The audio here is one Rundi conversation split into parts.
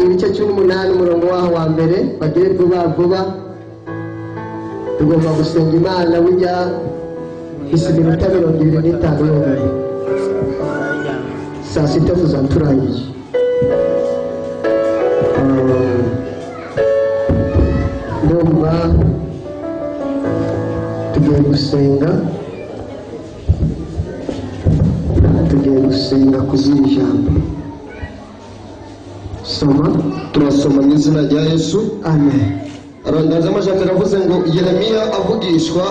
ibice 18 umurongo waho wa mbere, bagire vuba vuba. Tugomba gusenga Imana burya isi iminota 25 yonyine. Saa sita tuzaba turangije. Ndumva tugiye gusenga, tugiye gusenga kuzira ijambo. Soma. Turasoma mu izina rya Yesu. Amen. Arandaza amajambo aravuze ngo Yeremiya avugishwa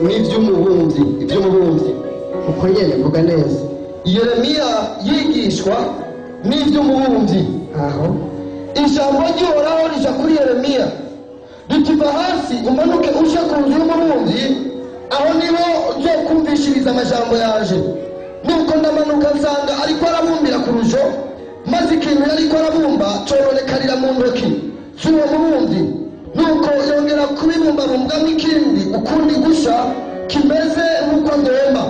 n'iby'umubumbyi, iby'umubumbyi. Uko nyene mvuga neza. Yeremiya yigishwa n'iby'umubumbyi. Aho ijambo ry'Uhoraho rija kuri Yeremiya riti: va hasi umanuke uje ku nzu y'umubumbyi, aho niho nzokumvishiriza amajambo yaje. Nuko ndamanuka nsanga ariko arabumbira ku rujo, maze ikintu yariko arabumba coronekarira mu ntoki z'uwo mubumbyi. Nuko yongera kubibumbabumbwamo ikindi ukundi gusha kimeze nk'uko agomba.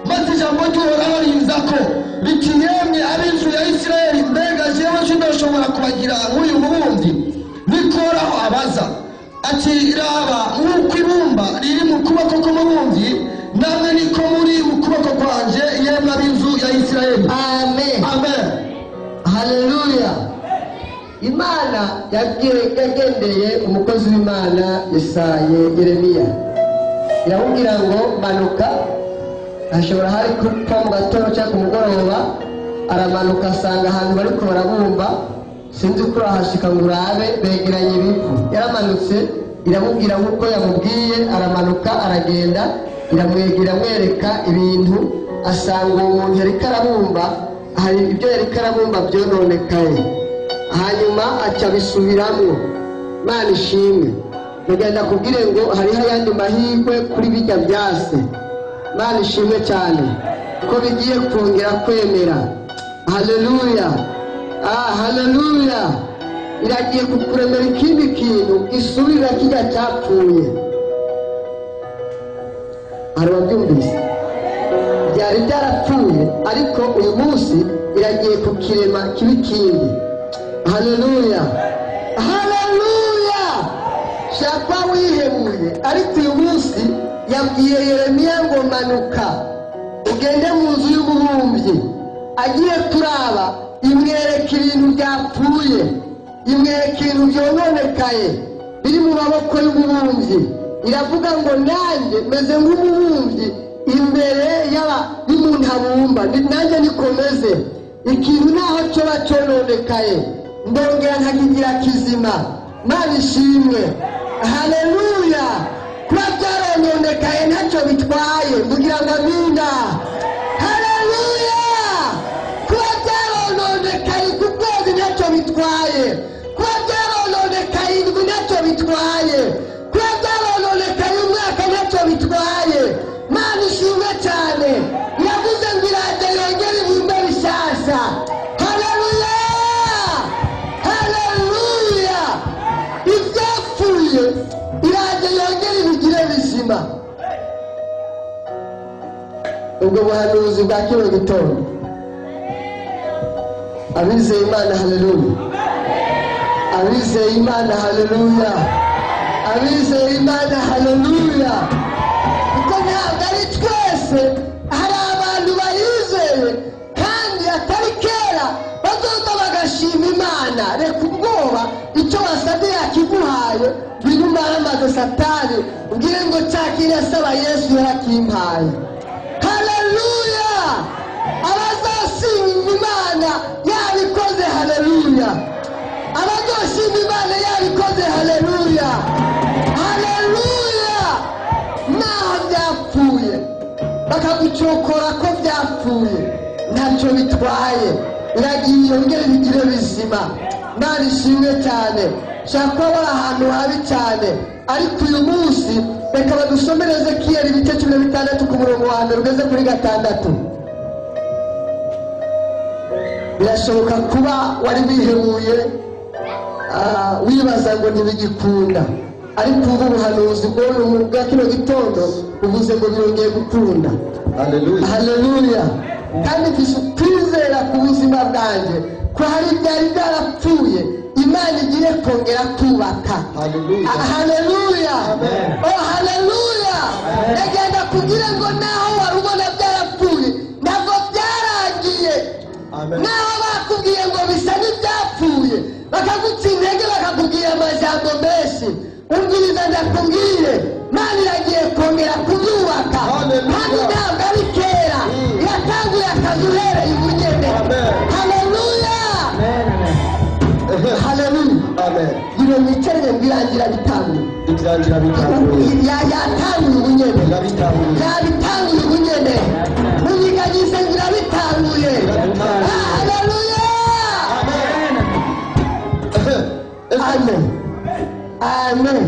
Maze ijambo ry'Uhoraho rinzako riti: yemwe ab'inzu ya Isirayeli, mbega jewe sindoshobora kubagira nk'uyu mubumbyi? Niko Uhoraho abaza ati: raba nk'uko ibumba riri mu kuboko k'umubumbyi, namwe niko muri mu kuboko kwanje, yemwe ab'inzu ya Isirayeli. Amen. Amen. Haleluya. Imana yagendeye umukozi w'Imana Yesaya Yeremiya, iramubwira ngo manuka. Ashobora hari kuba mu gatondo cyangwa ku mugoroba, aramanuka asanga ahantu bariko barabumba, sinzi ko urahashika ngo urabe, begeranye ibivu. Yaramanutse iramubwira nk'uko yamubwiye, aramanuka aragenda, iramwegera amwereka ibintu, asanga uwo muntu yariko arabumba, hari ibyo yariko arabumba byononekaye, hanyuma aca bisubiramwo. Imana ishimwe. Ndagenda kubwire ngo hariho ayandi mahirwe kuri bijya byase. Imana ishimwe cyane ko bigiye kongera kwemera. Haleluya. Haleluya. Iragiye kukuremera ikindi kintu gisubirira kijya cyapfuye. Hari ababyumvise? Byari byarapfuye, ariko uyu munsi iragiye kukirema kibe ikindi. Haleluya. Haleluya. Shaka wihebuye, ariko uyu munsi yabwiye Yeremiya ngo manuka ugende mu nzu y'ububumbyi. Agiye kuraba, imwereka ibintu byapfuye, imwereka ibintu byononekaye biri mu maboko y'ububumbyi. Iravuga ngo nanjye meze nk'umubumbyi imbere y'umuntu abumba, nanjye nikomeze ikintu naho cyoba cyononekaye, ndongera nkakigira kizima. Imana ishimwe. Haleluya. Kuba byarononekaye ntacyo bitwaye, mvugira ngo amina. Haleluya. Kuba byarononekaye ku kwezi ntacyo bitwaye, kuba byarononekaye indwi ntacyo bitwaye, kuba byarononekaye umwaka ntacyo bitwaye. Imana ishimwe cyane. Yavuze ngo iraje yongere ibumbe bishasha. Haleluya. Haleluya. Ibyapfuye iraje yongere ibigire bizima. Ubwo buhanuzi bwa kino gitondo, abizeye Imana haleluya, abizeye Imana haleluya, abizeye Imana haleluya. Kuko ntabwo ari twese, hari abantu bayizeye kandi atari kera bazoza bagashima Imana. Reka ubwoba, icyo wasabye yakiguhaye, ngwino umaramaze Satani ubwire ngo cyakira asaba Yesu yarakimpaye. Haleluya. Abazashima Imana yabikoze, haleluya. Abazoshima Imana yabikoze, haleluya. Haleluya. Naho byapfuye bakagucokora ko byapfuye, ntacyo bitwaye, iragiye yongere bigire bizima. Imana ishimwe cyane. Shaka kuba wari ahantu habi cyane, ariko uyu munsi reka badusomere Ezekiyeli ibice 16 ku murongo wa mbere ugeze kuri 6. Birashoboka kuba wari wihebuye, wibaza ngo ntibigikunda, ariko ubu buhanuzi bwa kino gitondo buvuze ngo birongeye gukunda. Haleluya. Haleluya. Kandi mfise ukwizera ku buzima bwanjye ko hari ibyari byarapfuye kongera kubaka. Haleluya, oh haleluya. Ndagenda kugira ngo naho wari ubona byarapfuye ntabwo byarangiye. Naho bakubwiye ngo bisa n'ibyapfuye, bakaguca intege, bakakubwira amajambo menshi, umviriza ndakubwire, Imana iragiye kongera kubyubaka, kandi ntabwo ari kera, iratanguye akazi uhereye ubugene. Haleluya, haleluya. Gira mwicarire ngo irangira bitanguye, yatanguye ubunyene, yabitanguye ubunyene, munyiganyize ngo irabitanguye. Haleluya, amen, amen,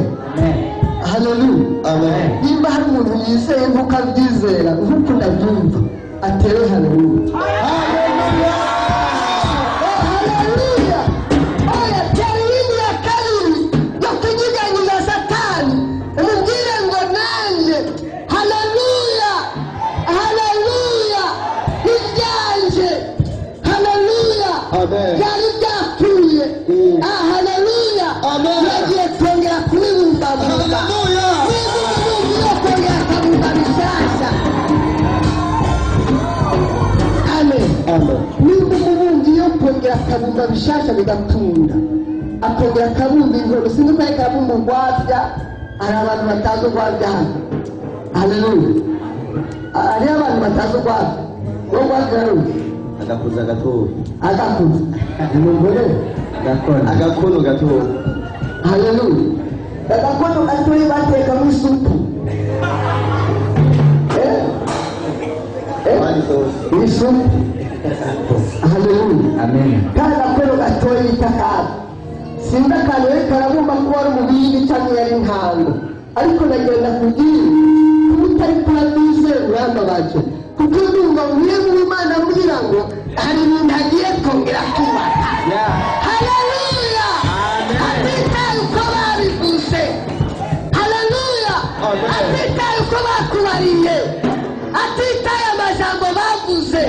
haleluya. Nimba hari umuntu yizeye nk'uko abyizera, nk'uko ndabyumva, atere haleluya. Haleluya. Oya, tera iyindi ya kabiri yo kunyiganyiza Satani, umubwire ngo nanjye haleluya, haleluya, ibyanjye, haleluya, byari byapfuye, haleluya, yagiye kongera kubibumbabumba. Niba kongera akabumba bishyashya. Amen. Nimba umubumbyi yo kongera akabumba bishasha bigakunda, akongera akabumba inkono, sinzi ko yariko arabumba urwabya. Hari abantu batazi urwabya hano. Haleluya. Hariho abantu batazi urwabya. Wowe urwabya uraruzi? Agakuza gatoya. Agakuza. Nimugore. Agakono gatoya. Haleluya. Agakono gatoya batekamo isupu. Isupu. Haleluya. Amen. Kandi agakono gatoya bita akaga. Sinzi akantu yariko arabumba kuba ari umubindi cyangwa yari intango, ariko ndagenda kubwira kuba utari kwabyizera urambabaje, kuko ndumva mvuye mu Imana ambwira ngo hari ibintu agiye kongera kubaka. Haleluya. Atitaye uko babivuze. Haleluya. Atitaye uko bakubariye, atitaye amajambo bavuze,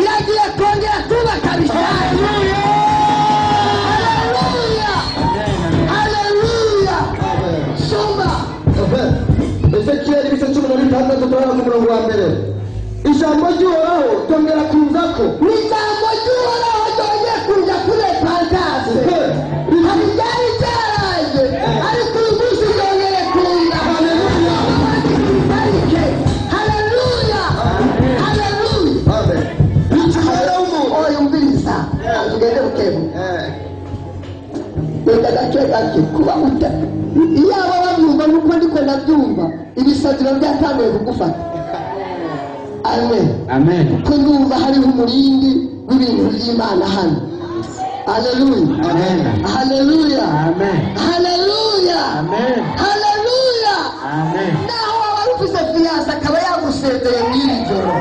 yagiye kongera kubaka bishyashya. Haleluya, haleluya. Soma. Ezekiyeli ibice 16 turahera ku murongo wa mbere. Ijambo ry'Uhoraho ryongera kunzako. Ni ijambo ry'Uhoraho ryongeye kuza kuri Epantase. Hari ibyari byaraje, ariko uyu munsi ryongeye kuza. Haleluya, haleluya, haleluya. Mwana w'umuntu. Oya, umviriza, tugende bukebuke, wenda gake gake. Kuba uta iyaba babyumva nuko ndiko ndabyumva, ibisaziro byatanguye kugufata. Amen. Amen. Kuko ndumva hariho umurindi w'ibintu by'Imana hano. Haleluya. Amen. Haleluya. Amen. Haleluya. Amen. Haleluya. Amen. Naho waba ufise fiyanse akaba yagusezeye mw'iri joro,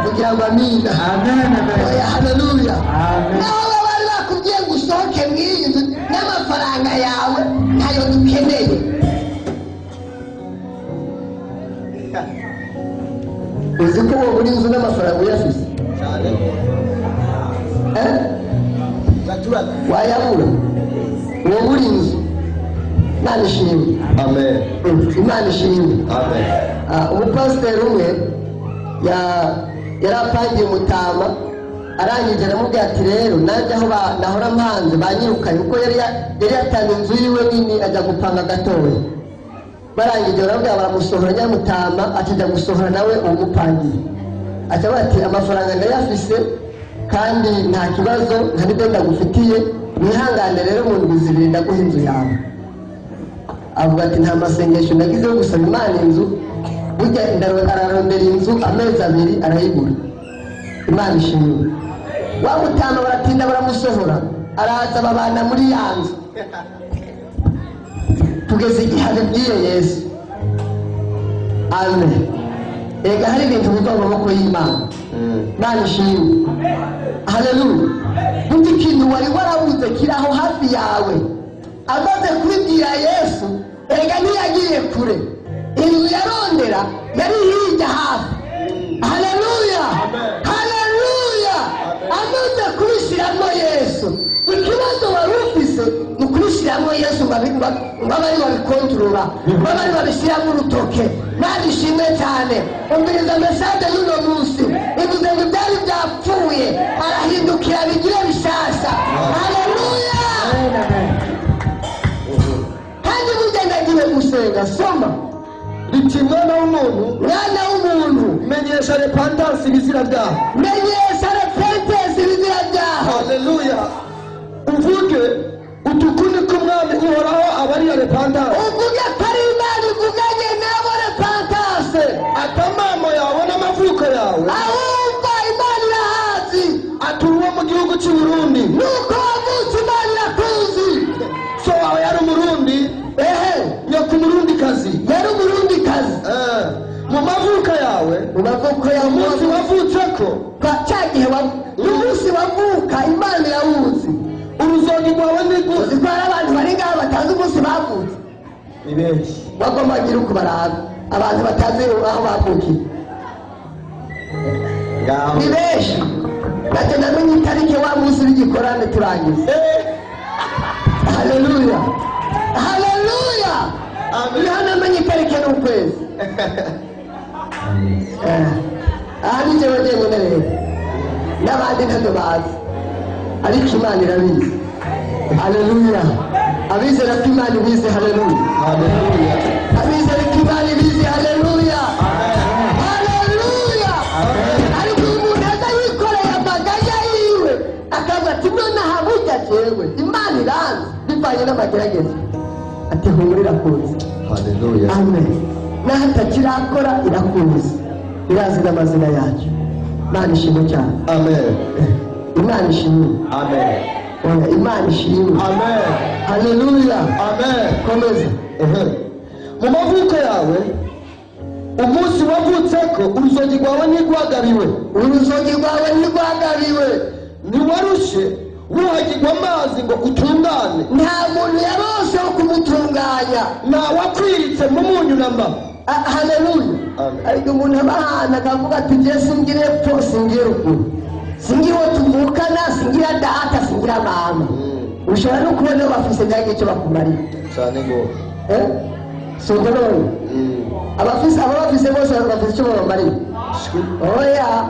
kugira ngo amina. Amen. Amen. Oya, haleluya. Amen. Naho baba bari bakubwiye ngo usohoke mw'iyi nzu n'amafaranga yawe ntayo dukeneye, uzi ko wowe uri inzu n'amafaranga uyafise? Eh? Wayabura wowe uri inzu. Imana ishimwe. Amen. Imana ishimwe. Amen. Umupasiteri umwe yari apangiye umutama, arangije aramubwira ati rero nanjye aho nahora mpanze banyirukanye, kuko yari yatanze inzu yiwe nini ajya gupanga gatoya. Barangije baramubwira baramusohora, nyamutama akijya gusohora nawe uwumupangiye. Aca ati amafaranga ndayafise kandi nta kibazo, nta n'ibyo ndagufitiye, wihangane rero mu ndwi zibiri ndaguha inzu yawe. Avuga ati nta masengesho nagize yo gusaba Imana inzu, burya ararondera inzu amezi 2 arayibura. Imana ishimwe. Wa mutama baratinda baramusohora, araza babana muri ya nzu kugeza igihe abibwiye Yesu. Amen. Ega hari ibintu biva mu maboko y'Imana. Imana ishimwe. Haleluya. Burya ikintu wari warabuze kiri aho hafi yawe. Amaze kubibwira Yesu, erega ntiyagiye kure, inzu yarondera yari hirya hafi. Haleluya, haleluya. Amaze kubishyiramo Yesu, ikibazo wari ufise ni ukubishyiramo Bashyiramo Yesu ngo abe ari babikontorora, ngo abe ari babishyiramo urutoke. Imana ishimwe cyane. Umviriza message y'uno munsi ivuze ngo ibyari byapfuye arahindukira bigire bishasha. Haleluya. Kandi burya ndagiye gusenga. Soma. Riti mwana w'umuntu, mwana w'umuntu, menyesha repentance ibizira byaha. Menyesha repentance ibizira byaha. Haleluya. Uvuge utukuni k'umwami Uhoraho abariya repentance. Uvuge ko ari Imana ivuganye nabo repentance. Atamamo yawe n'amavuko yawe. Ahubwo Imana irahazi. Aturuwe mu gihugu cy'u Burundi. Nuko wavutse Imana irakuzi. So wawe yari umurundi. Ehe. Nyoko umurundi kazi. Yari umurundi kazi. Mu mavuko yawe. Mu mavuko yawe. Umunsi wavutseko. Cya gihe umunsi wavuka Imana irawuzi. Uruzogi rwawe ni uzi ko hari abantu bari ngaho batazi umunsi bavutse. Ni benshi. Bagomba bagira uko baraba. Abantu batazi aho bavukiye. Ni benshi. Nacyo namenye itariki wa munsi w'igikorane turangiza. Haleluya. Haleluya. Niho namenye itariki n'ukwezi. Aha ni jewe njyenyine rero. N'abandi ntabyo bazi. Ariko Imana irabizi. Haleluya. Abizera ko Imana ibizi. Haleluya. Haleluya. Abizera ko Imana ibizi. Haleluya. Haleluya. Ariko umuntu aza yikoreye amaganya yiwe akavuga ati nonaha burya jewe Imana iranzi bivanye n'amagerageza. Ati humura irakuzi. Haleluya. Amen. Naho atakirakora irakuzi. Irazi n'amazina yacu. Imana ishimwe cyane. Amen. Imana ishimwe. Amen. Oya, Imana ishimwe. Amen. Haleluya. Amen. Komeza. Mu mavuko yawe umunsi wavutseko uruzogi rwawe ntirwagabiwe. Uruzogi rwawe ntirwagabiwe. Ntiwarushe wuhagirwa amazi ngo utungane. Nta muntu yarose wo kumutunganya. Nta wakwiritse mu munyu namba. Haleluya. Ariko umuntu aba ahantu akavuga ati njye singire epfo singire ruguru, singira uwo tuvukana, singira data, singira mama. Ushobora no kubona bafise cyangwa icyo bakumariye. Cyane gose. Si uko none abafise abo bafise bose bafise icyo babamariye. Oya.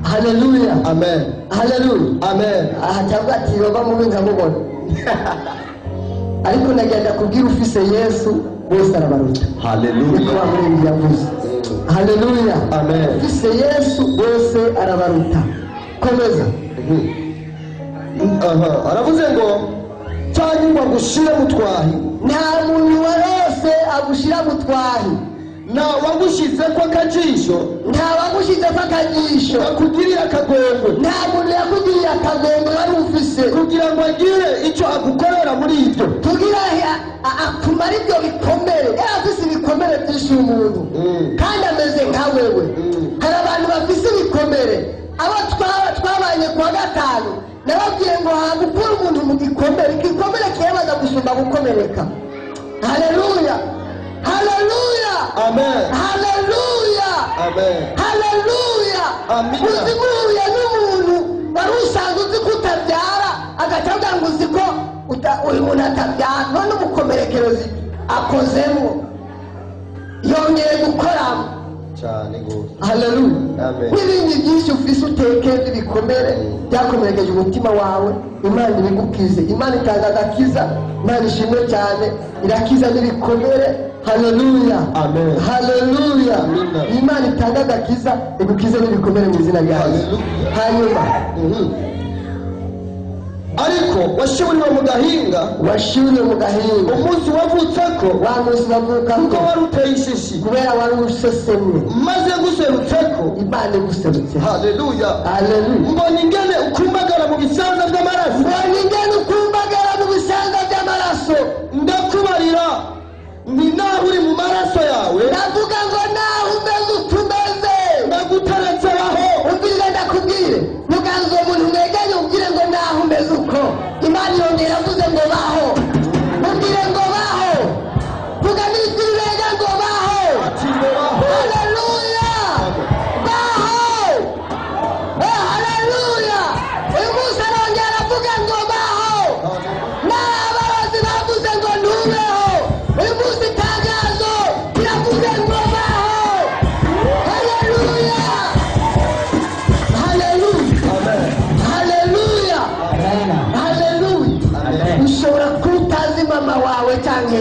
Haleluya. Amen. Haleluya. Amen. Aha cyangwa ati yoba mubi nkamubona. Ariko nagenda kubwira ufise Yesu bose arabaruta. Haleluya. Niko bamurindi yavuze. Haleluya. Amen. Ufise Yesu bose arabaruta. Komeza. Aravuze ngo cyangwa gushira mutwahi. Nta muntu warose agushira mutwahi. Nta wagushize ko akajisho. Nta wagushize ko akajisho. Yakugiriye akagongwe. Nta muntu yakugiriye akagongwe wari ufise. Kugira ngo agire icyo agukorera muri ibyo. Kugira akumara ibyo bikomere. Yari afise ibikomere byinshi umuntu. Kandi ameze nka wewe. Hari abantu bafise ibikomere. Abo twabanye kuwa gatanu nababwiye ngo hagukura umuntu mu gikomere. Igikomere kiyabaza gusumba gukomereka. Haleluya. Haleluya. Amen. Haleluya. Amen. Haleluya. Amina. Uzi guhuye n'umuntu wari usanzwe uzi ko utabyara agaca avuga ngo uzi ko uyu muntu atabyara, none umukomerekerezi akozemo yongeye gukoramo. Cyane gose. Haleluya. Amen. N'ibindi byinshi ufise utekeye ibikomere byakomerekeje umutima wawe, Imana ibigukize. Imana itanga agakiza. Imana ishimwe cyane, irakiza n'ibikomere. Haleluya. Amen. Haleluya. Imana itanga agakiza igukize n'ibikomere mu izina rya Yesu. Hanyuma ariko washiburiwe mu gahinga. Washiburiwe mu gahinga. Umunsi wavutseko. Wa munsi wavukako. Kuko wari uteye ishishi. Kubera wari usesemye. Maze nguserutseko. Imana iguserutse. Haleluya. Haleluya. Mbona ingene ukumbagara mu bisanza by'amaraso. Mbona ingene ukumbagara mu bisanza by'amaraso. Ndakubarira ni naho uri mu maraso yawe. Ndavuga ngo naho umeze uko umeze. Ndaguteretse aho. Umviriza ndakubwire. Muganza uwo muntu mweganye ubwire ngo naho umeze uko. Imana yongera avuze ngo baho. Mubwire ngo baho. Vuga n'ijwi rirenga ngo baho. Ati ngo baho. Haleluya. Baho. Haleluya. Uyu munsi arongera avuga ngo baho. N'abarozi ba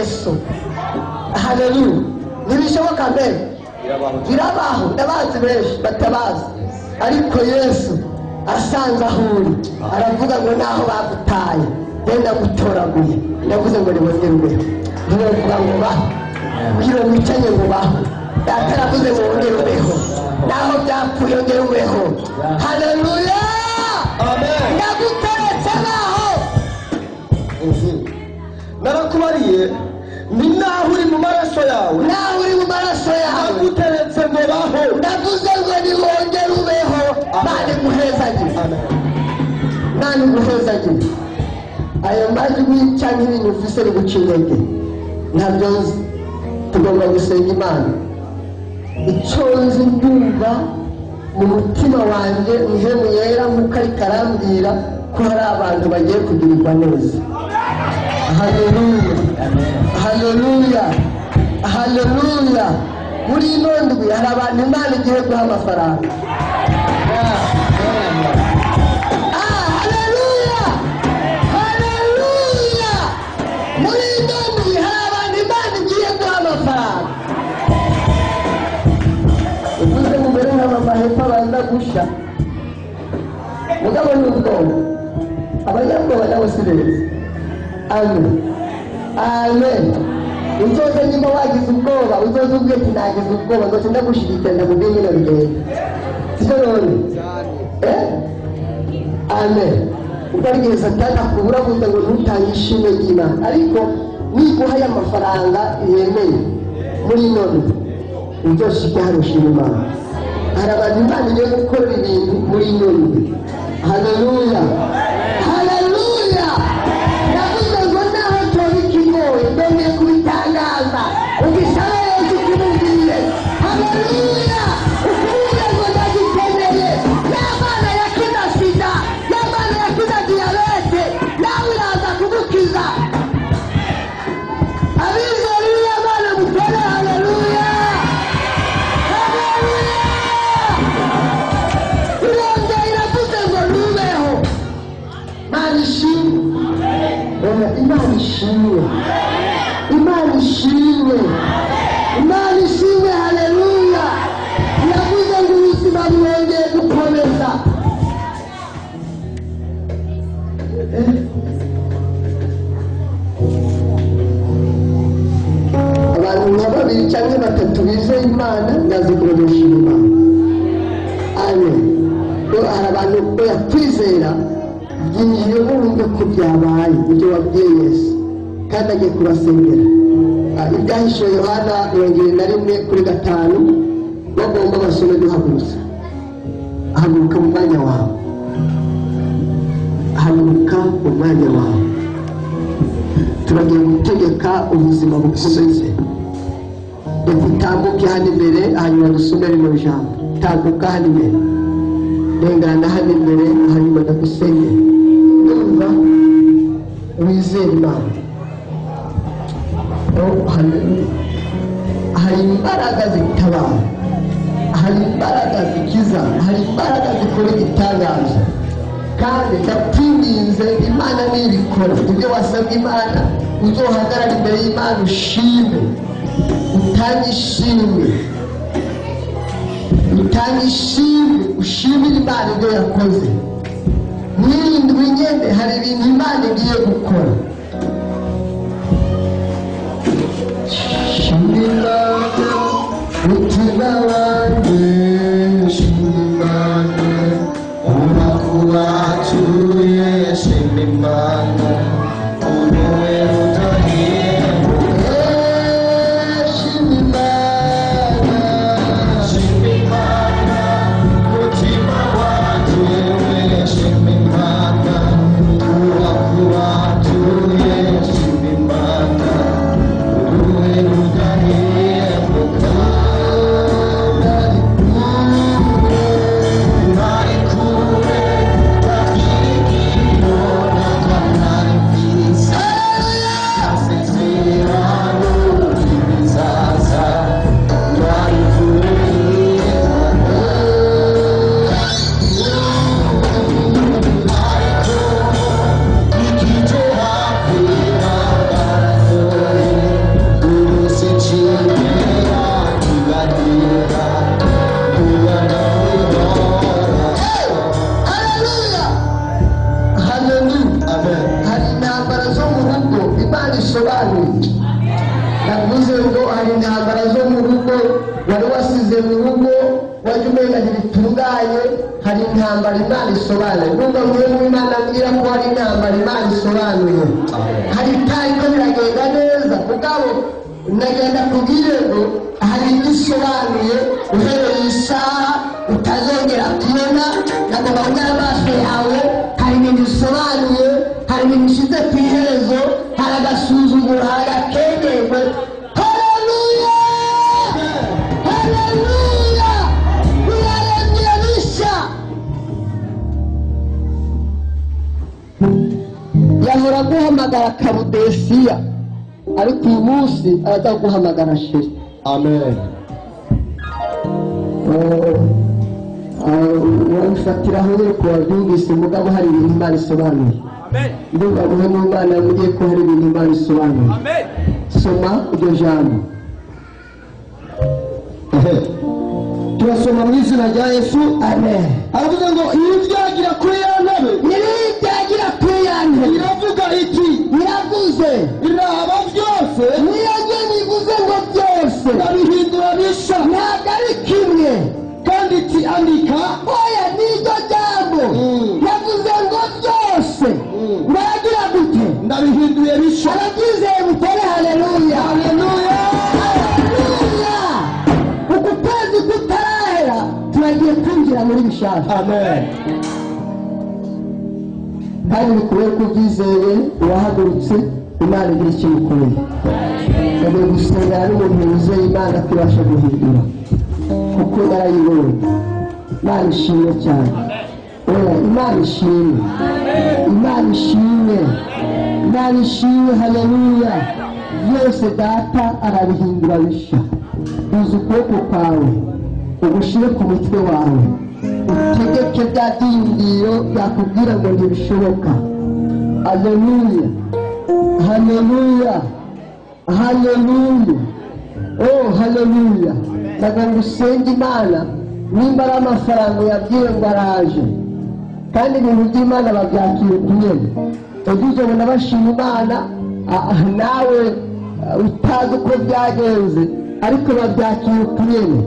Yesu. Haleluya. Ntibishoboka mbere, birabaho, ndabazi benshi batabazi, ariko Yesu asanze aho uri aravuga ngo naho bagutaye genda gutoraguye. Ndavuze ngo nibongere ubeho, ntibavuga ngo baho, bwira wicanye ngo baho. Data aravuze ngo wongere ubeho, naho byapfuye ongere ubeho. Haleluya. Ndaguteretse naho. Narakubariye ni naho uri mu maraso yawe, naho uri mu maraso yawe, ndaguteretse ngo baho. Ndavuze ngo niwongere ubeho. Mana iguhezagire, Mana iguhezagire. Ayo majwi cyangwa ibintu ufise biguca intege ntabyo nzi. Tugomba gusenga Imana. Icyo nzi ndumva mu mutima wanjye ihemu yera nk'uko ariko arambwira ko hari abantu bagiye kugirirwa neza. Haleluya, haleluya, haleluya. Muri ino ndwi hari abantu Imana igiye guha amafaranga. Haleluya, haleluya. Muri ino ndwi hari abantu Imana igiye guha amafaranga. Uvuze mumere nka mama hepfo abanza gusha, mugabo ni ubwoba, abanyabwoba nabo si beza. Amen, amen. Uzoze nyuma wagize ubwoba, uzoze ubwe ati nagize ubwoba, nzoce ndagushigikira ndakubwiye nyine bigenda, sibyo none? Amen. Ubwo ari igihe Satani akubura gusa ngo ntutange ishimwe ry'Imana, ariko niguha aya mafaranga yemeye muri none uzoshike hano ushima Imana. Hari abantu Imana igiye gukora ibintu muri none. Haleluya, haleluya. Ndavuze ngo naho toba ikigoye ndongeye kubitangaza, ugisabe Yesu ukimubwire. Haleluya. Ukimubwire ngo ndagikeneye. Ya Mana yakiza sida, ya Mana yakiza diyabete, nawe iraza kugukiza. Abizera iriya Mana mutore haleluya, haleluya. Irongeye iravuze ngo ntubeho. Mana ishimwe, Imana ishimwe, Imana ishimwe, Imana ishimwe. Haleluya. Iravuze ngo ubuzima bwongeye gukomeza. Abantu nka babiri cyangwa batatu bizeye Imana ndazi kubagushima Imana. Amen. Hari abantu bayakwizera byinjiyemo wumve ko byabaye ibyo wabwiye Yesu, kandi agiye kubasengera. Ibyahishuwe Yohana 21:5 bagomba basome duhagurutse. Haguruka mu mwanya wawe, haguruka mu mwanya wawe. Turagiye gutegeka ubuzima bukomeze. Reka utambuke hano imbere, hanyuma dusome rino jambo. Tambuka hano imbere, rengana hano imbere, hanyuma ndagusengera. Ndumva wizere Imana. Oh, haleluya. Hari imbaraga zitabara, hari imbaraga zikiza, hari imbaraga zikora igitangaza. Kandi ndakwinginze, Imana nibikora ibyo wasabye Imana, uzohagarara imbere y'Imana ushime, utange ishimwe, utange ishimwe, ushimire Imana ibyo yakoze. Mwirindwi nyene hari ibintu Imana igiye gukora. Shima Imana mutima wanjye, shima Imana urakubatuye, shima Imana uruwe rudahemuka. Shima Imana, shima Imana mutima wanjye, shima Imana urakubatuye. isobanuye. Navuze ngo hari intambara zo mu rugo wari wasize mu rugo wajya umenya ntibitunganye. Hari intambara Imana isobanuye. Ndumva mwe mu Imana ambwira ko hari intambara Imana isobanuye. Hari itariko biragenda neza mugabo nagenda kubwire ngo hari ibyo isobanuye uhereye isaha utazongera kubona. Nagomba kunyara amaso yawe. Hari ibintu isobanuye, hari ibintu ishyize ku iherezo, hari agasuzuguro, hari agakengerwe. Haleluya, haleluya, biraremye bishya. Yahora guhamagara Kabudesiya, ariko uyu munsi araza guhamagara Sheri. Amen. Wabifatiraho nyine ku wabyumvise mugabo hari ibintu Imana isobanuye. Ndumva muhe mu Imana yambwiye ko hari ibintu Imana isobanuye. Soma iryo jambo. Turasoma mu izina rya Yesu. Amen. Aravuze ngo ibyagira kuri ya ntebe, ibyagira kuri ya ntebe iravuga iti, iravuze iraba byose, niyo ngeni ivuze ngo byose ndabihindura bisha, ntabwo ari kimwe. Kandi iti andika, oya n'iryo jambo yavuze ngo byose ndagira gute, ndabihinduye bisha. Ababyizeye mutere haleluya, haleluya, haleluya. Uku kwezi kutarahera turagiye kwinjira muri bishasha. Amen. Kandi bikuye ko ubyizeye urahagurutse, Imana igira icyo imukoreye. Yagiye gusengera n'umuntu wizeye Imana ko ibasha guhindura, kuko yarayibonye. Imana ishimwe cyane. Oya, Imana ishimwe, Imana ishimwe, Imana ishimwe. Haleluya. Byose Data arabihindura bishya. Uzi ukuboko kwawe ugushire ku mutwe wawe, utegeke bya byiyumviro byakubwira ngo ntibishoboka. Haleluya, haleluya, haleluya, oh haleluya. Ndagira ngo usenge Imana nimba ari amafaranga uyabwiye ngo araje, kandi ibintu by'Imana babyakira ukunyene. Ejo uzobona bashima Imana nawe utazi uko byagenze, ariko babyakira ukunyene.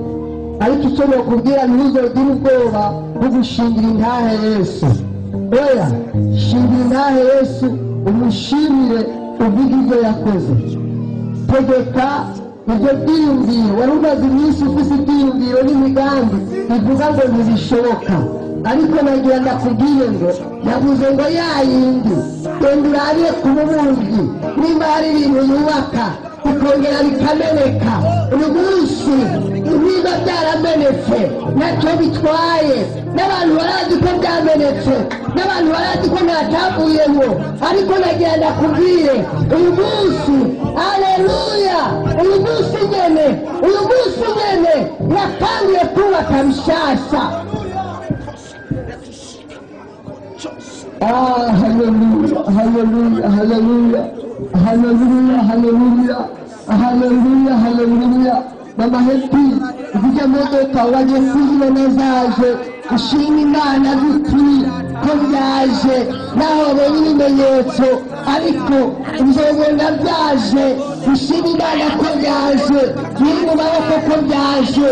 Ariko icyo nokubwira, ntuzogire ubwoba bwo gushingira intahe Yesu. Oya, shingira intahe Yesu, umushimire, uvuge ibyo yakoze. Tegeka ibyo byiyumviro wari umaze iminsi ufise ibyiyumviro n'imigambi ivuga ngo ntibishoboka, ariko nagira ndakubwiye ngo yavuze ngo yayindi genda urabire ku mubumbyi nimba hari ibintu yubaka bikongera bikameneka. Uyu munsi niba byaramenetse ntacyo bitwaye, n'abantu barazi ko byamenetse, n'abantu barazi ko ntacyavuyemo, ariko nagira ndakubwire uyu munsi, haleluya, uyu munsi nyene, uyu munsi nyene yatangiye kubaka bishasha. Ah, haleluya, haleluya, haleluya, haleluya, haleluya, haleluya, haleluya. Mama Happy, ujya modoka wagiye kuzibona zaje, ushima Imana by'ukuri ko byaje, naho wabonye ibimenyetso ariko uzobona byaje. Ushima Imana ko byaje, biri mu maboko ko byaje,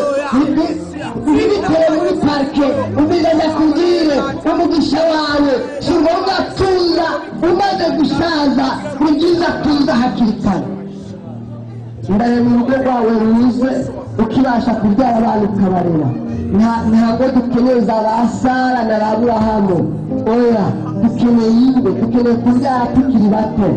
bibiteye muri parike. Umenya ndakubwire umugisha wawe si ngombwa kuza umaze gusaza, ni byiza kuza hakiri kare. Ndareba urugo rwawe ruze ukibasha kubyara abana ukabarera. Ntabwo dukeneye za ba Sara na ba Aburahamu. Oya, dukeneye ingo, dukeneye kubyara tukiri bato.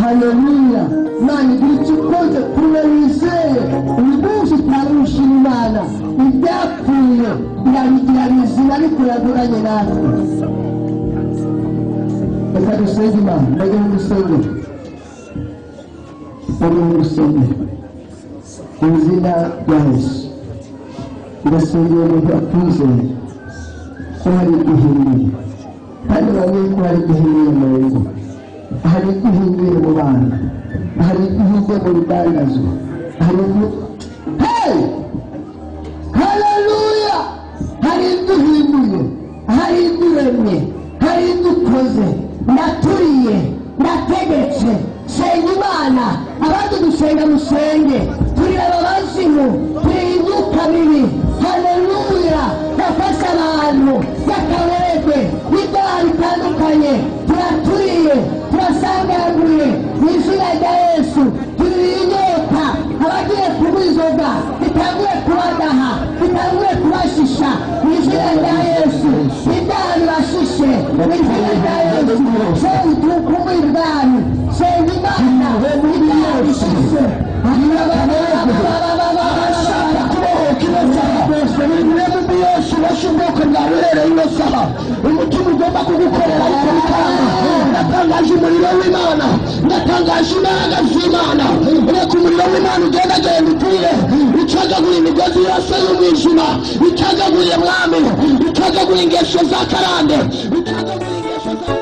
Haleluya. Imana igira icyo ikoze kuri we wizeye. Uyu munsi turarushima Imana, ibyapfuye irabigira bizima ariko yaguranye natwe. Reka dusenge Imana. Ndajya mu rusengero, bari mu rusengero mu izina rya Yesu. Ndasengera umuntu akwizeye ko hari igihinduye, kandi bamwe ko hari igihinduye mu ngo, hari igihinduye mu bana, hari igihinduye mu bidandazwa, hari hey! Haleluya! Hari igihinduye, hari ibyo uremye, hari ibyo ukoze. Ndaturiye, ndategetse Senga Imana, abandi gusenga musenge, turira abazimu, turi imyuka mibi. Haleluya! Yafashe abantu y'akabererwe n'ibyaha bitandukanye, turaturiye, turasanganguye mu izina rya Yesu. Turira inyota, abagiye kunywa inzoga bitangure kubadaha, bitangure kubashisha mu izina rya Yesu. Ibyaha bibashishe mu izina rya Yesu. Senga kunywa ibwami, senga Imana, ibyaha bishishe. Umutima ugomba kugukorera ariko bikanga. Ndatangaje umuriro w'Imana, ndatangaje imbaraga z'Imana. Reka umuriro w'Imana ugendagenda ukwire, ucagaguye imigozi yose y'umwijima, ucagaguye mwami, ucagaguye ingeso za karande, ucagaguye ingeso za